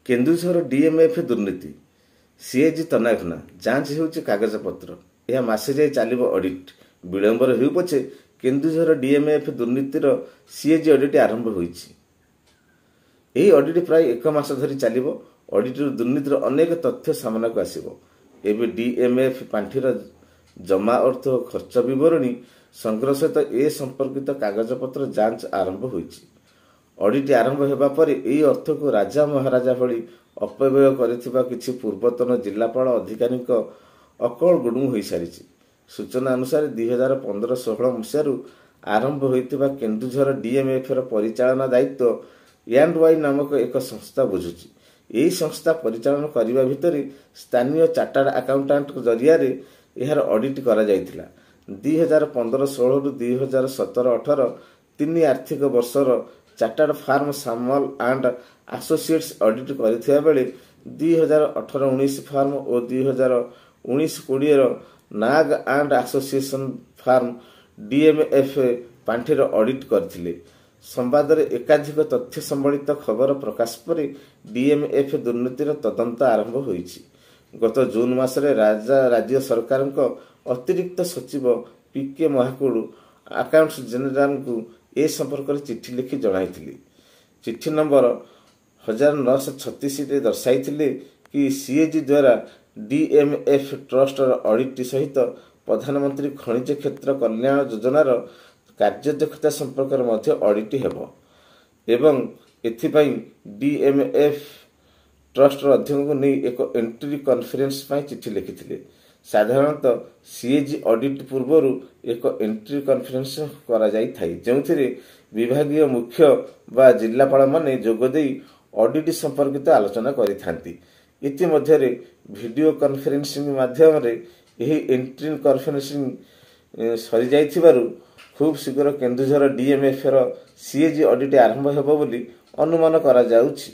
Keonjhar DMF ଦୁର୍ନୀତି, CAG ତନାଘନା, ଯାଞ୍ଚ ହେଉଛି କାଗଜପତ୍ର। ଏହା ମାସେ ଯାଏ ଚାଲିବ ଅଡିଟ୍। ବିଳମ୍ବରେ ହେଉ ପଛେ କେନ୍ଦୁଝର ଡିଏମ୍ଏଫ୍ ଦୁର୍ନୀତିର ସିଏଜି ଅଡିଟ୍ ଆରମ୍ଭ ହୋଇଛି। ଏହି ଅଡିଟ୍ ପ୍ରାୟ ଏକ ମାସ ଧରି ଚାଲିବ। ଅଡିଟ୍ରୁ ଦୁର୍ନୀତିର ଅନେକ ତଥ୍ୟ ସାମ୍ନାକୁ ଆସିବ। ଏବେ ଡିଏମ୍ଏଫ୍ ପାଣ୍ଠିର ଜମା ଅର୍ଥ ଓ ଖର୍ଚ୍ଚ ବିବରଣୀ ସଂଗ୍ରହ ସହିତ ଏ ସମ୍ପର୍କିତ କାଗଜପତ୍ର ଯାଞ୍ଚ ଆରମ୍ଭ ହୋଇଛି। ଅଡିଟ୍ ଆରମ୍ଭ ହେବା ପରେ ଏହି ଅର୍ଥକୁ ରାଜା ମହାରାଜା ଭଳି ଅପବ୍ୟୟ କରିଥିବା କିଛି ପୂର୍ବତନ ଜିଲ୍ଲାପାଳ ଅଧିକାରୀଙ୍କ ଅକଳ ଗୁଡୁମ ହୋଇସାରିଛି। ସୂଚନା ଅନୁସାରେ 2015-16 ମସିହାରୁ ଆରମ୍ଭ ହୋଇଥିବା କେନ୍ଦୁଝର ଡିଏମ୍ଏଫ୍ର ପରିଚାଳନା ଦାୟିତ୍ୱ ୟାଣ୍ଡ ୱାଇ ନାମକ ଏକ ସଂସ୍ଥା ବୁଝୁଛି। ଏହି ସଂସ୍ଥା ପରିଚାଳନା କରିବା ଭିତରେ ସ୍ଥାନୀୟ ଚାର୍ଟାର୍ଡ ଆକାଉଣ୍ଟାଣ୍ଟଙ୍କ ଜରିଆରେ ଏହାର ଅଡିଟ୍ କରାଯାଇଥିଲା। 2015-16ରୁ 2017-18 ତିନି ଆର୍ଥିକ ବର୍ଷର chartered firm Samal and associates audit କରିଥିବା ବେଳେ 2018-19 ଫାର୍ମ ଓ 2019-20ର Nag and association firm DMF ପାଣ୍ଠିର ଅଡିଟ୍ କରିଥିଲେ। ସମ୍ବାଦରେ ଏକାଧିକ ତଥ୍ୟ ସମ୍ବଳିତ ଖବର ପ୍ରକାଶ ପରେ ଡିଏମ୍ଏଫ୍ ଦୁର୍ନୀତିର ତଦନ୍ତ ଆରମ୍ଭ ହୋଇଛି। ଗତ ଜୁନ୍ ମାସରେ ରାଜ୍ୟ ସରକାରଙ୍କ ଅତିରିକ୍ତ ସଚିବ ପି କେ ମହାକୁଡ଼ ଆକାଉଣ୍ଟସ୍ ଜେନେରାଲଙ୍କୁ ଏ ସମ୍ପର୍କରେ ଚିଠି ଲେଖି ଜଣାଇଥିଲେ। ଚିଠି ନମ୍ବର 1936ରେ ଦର୍ଶାଇଥିଲେ କି ସିଏଜି ଦ୍ୱାରା ଡିଏମ୍ଏଫ୍ ଟ୍ରଷ୍ଟର ଅଡିଟ୍ ସହିତ ପ୍ରଧାନମନ୍ତ୍ରୀ ଖଣିଜ କ୍ଷେତ୍ର କଲ୍ୟାଣ ଯୋଜନାର କାର୍ଯ୍ୟଦକ୍ଷତା ସମ୍ପର୍କରେ ମଧ୍ୟ ଅଡିଟ୍ ହେବ ଏବଂ ଏଥିପାଇଁ ଡିଏମ୍ଏଫ୍ ଟ୍ରଷ୍ଟର ଅଧ୍ୟକ୍ଷଙ୍କୁ ନେଇ ଏକ ଏଣ୍ଟ୍ରି କନଫରେନ୍ସ ପାଇଁ ଚିଠି ଲେଖିଥିଲେ। ସାଧାରଣତଃ ସିଏଜି ଅଡିଟ୍ ପୂର୍ବରୁ ଏକ ଏଣ୍ଟ୍ରି କନଫରେନ୍ସ କରାଯାଇଥାଏ, ଯେଉଁଥିରେ ବିଭାଗୀୟ ମୁଖ୍ୟ ବା ଜିଲ୍ଲାପାଳମାନେ ଯୋଗଦେଇ ଅଡିଟ୍ ସମ୍ପର୍କିତ ଆଲୋଚନା କରିଥାନ୍ତି। ଇତିମଧ୍ୟରେ ଭିଡିଓ କନଫରେନ୍ସିଂ ମାଧ୍ୟମରେ ଏହି ଏଣ୍ଟ୍ରି କନଫରେନ୍ସିଂ ସରିଯାଇଥିବାରୁ ଖୁବ୍ ଶୀଘ୍ର କେନ୍ଦୁଝର ଡିଏମ୍ଏଫ୍ର ସିଏଜି ଅଡିଟ୍ ଆରମ୍ଭ ହେବ ବୋଲି ଅନୁମାନ କରାଯାଉଛି।